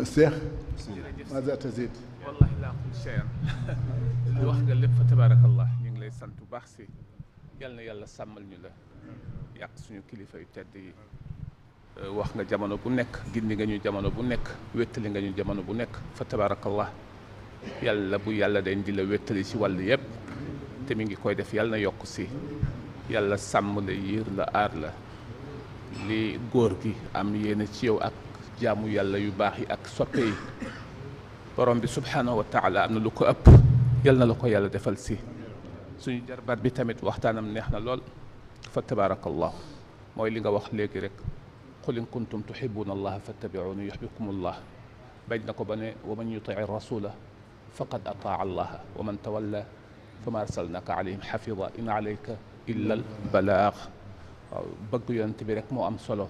الشيخ ماذا تزيد؟ والله لا أقول شيئا li wax nga lépp fa tabarakallah ñu ngi lay sant bu baax si yal na yàlla sàmmal ñu la yàq suñu kilifa yu tedd yi wax nga jamono bu nekk gindi nga ñu jamono bu nekk wéttali nga ñu jamono bu nekk fa tabarakallah yàlla bu yàlla dañ di la wéttali ci wàll yëpp te mi ngi koy def yàlla na yokk si yàlla sàmm la yiir la aar la li góor gi am yéene ci yow ak jaamu yàlla yu baax yi ak soppe yi borom bi subhanahu wa taala am na lu ko ëpp yal na la ko yàlla defal si suñu jarbaat bi tamit waxtaanam neex na lool fa tabarakallah mooy li nga wax léegi rek qul in kuntum tuhibbuna allaha fattabi'uni yuhbibkum allah bañ na ko ba ne wa man yutii rasula faqad ataa allaha wa man tawalla fa ma arsalnaka alayhim xafida in alayka illa al balaag waaw bëgg yonent bi rek moo am solo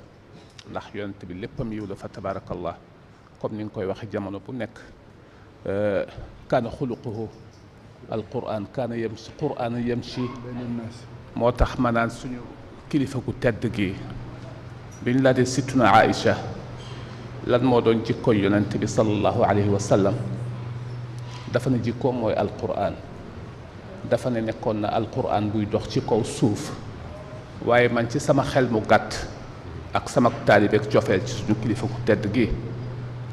ndax yonent bi léppam yiw la fa tabarakallah comme ni nga koy waxe jamono bu nekk kaana xuluquhu alquran kaana yamshi qur'an yamshi moo tax ma naan suñu kilifa gu tedd gi biñ la dee sittuna Aïcha lan moo doon jikkoy yonent bi sallallahu alayhi wa sallam dafa ne jikkoom mooy alquran dafa ne nekkoon na alquran buy dox ci kaw suuf waaye man ci sama xel mu gàtt ak sama taalibeek cofeel ci suñu kilifa gu tedd gi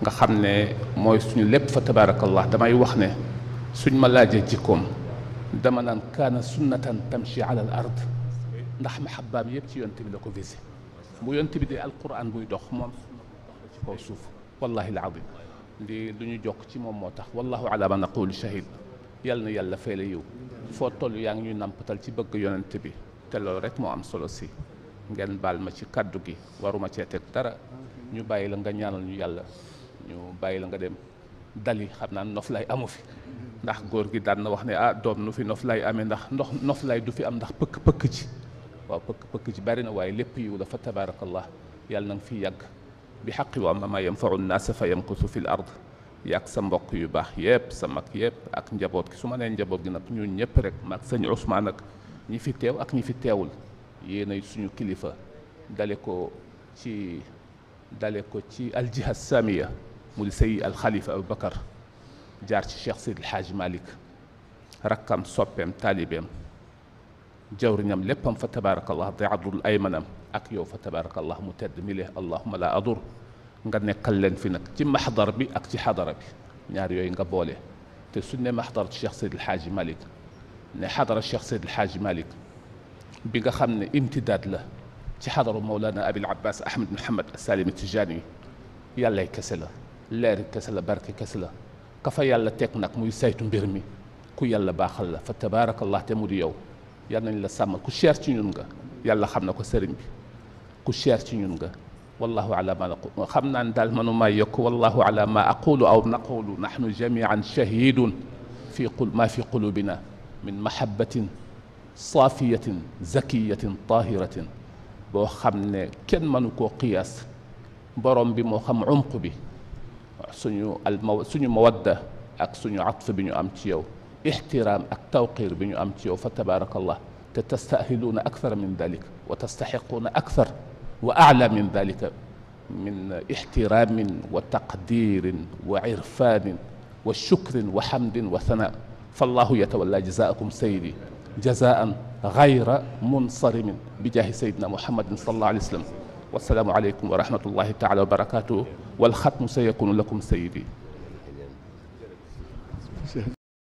nga xam ne mooy suñu lépp fa tabarakallah damay wax ne suñ ma laajee jikkoom dama naan kaana sunnatan tamshi ala al ard ndax mahabbaam yëpp ci yonent bi la ko visé bu yonent bi dee alquran buy dox moom ci kaw suuf wallahi alazim ndi lu ñu jokk ci moom moo tax wallahu ala ma naqulu shahid yal na yàlla fay la yiw foo toll yaa ngi ñuy nampatal ci bëgg yonent bi te loolu rek moo am solo si ngeen baal ma ci kaddu gi waruma cee teg dara ñu bàyyi la nga ñaanal ñu yàlla ñu bàyyi la nga dem dali xam naa nof lay amu fi ndax góor gi daan na wax ne ah doom nu fi nof lay amee ndax nof lay du fi am ndax pëkk ci waaw pëkk ci bari na waaye lépp yiw la fa tabarakallah yàlla na nga fi yàgg bi xaqi wa amma ma yanfau nnaasa fa yamkusu fi l ard yàgg sa mbokk yu baax yëpp sa mag yëpp ak njaboot gi su ma nee njaboot gi nag ñun ñëpp rek mag sëñ Ousmane ak ñi fi teew ak ñi fi teewul yéenay suñu kilifa dale ko ci aljiha samiya mu di sëy alxalifa Aboubacar jaar ci Cheikh Seydi El Hadji Malick rakkam soppeem taalibeem jawriñam léppam fa tabarakallah di adul aymanam ak yow fa tabarakallah mu tedd mi le allahuma la adur nga nekkal leen fi nag ci maxdar bi ak ci xadara bi ñaar yooyu nga boole te suñ ne maxdar ci Cheikh Seydi El Hadji Malick ne xadara Cheikh Seydi El Hadji Malick bi nga xam ne imtidaad la ci xadaru Mawlana Abil Abbas Ahmed Mohamed Salim Tijani yi yàllay kese la leeri kese la barke kese la ka fa yàlla teg nag muy saytu mbir mi ku yàlla baaxal la fa tabaarakallah te mu di yow yal nañ la sàmmal ku cher ci ñun nga yàlla xam na ko sëriñ bi ku cher ci ñun nga wallahu ala ma naqul xam naa ne daal manuma yokk wallahu ala ma aqulu aw naqulu nahnu jamian shahidun ma fi qulubina min mahabbatin saafiyatin zakiyatin tahiratin boo xam ne kenn mënu koo qiyaas borom bi moo xam umq bi suñu mawadda ak suñu atf bi ñu am ci yow ixtiraam ak tawqir bi ñu am ci yow fa tabarakallah te tastahiluuna akthar min dalik wa tastaxiquuna akthar wa aala min dalika min ixtiraamin wa taqdirin wa irfaanin wa shukrin wa hamdin wa thana fallahu yatawalla jazaakum sayidi jazaan gayra munsarimin bi jaahi sayidina muhammadin sallallahu alayhi wa sallam wassalaamu aleykum wa rahmatullahi taala wa barakatuhu wal xatmu sayakunu lakum sayidi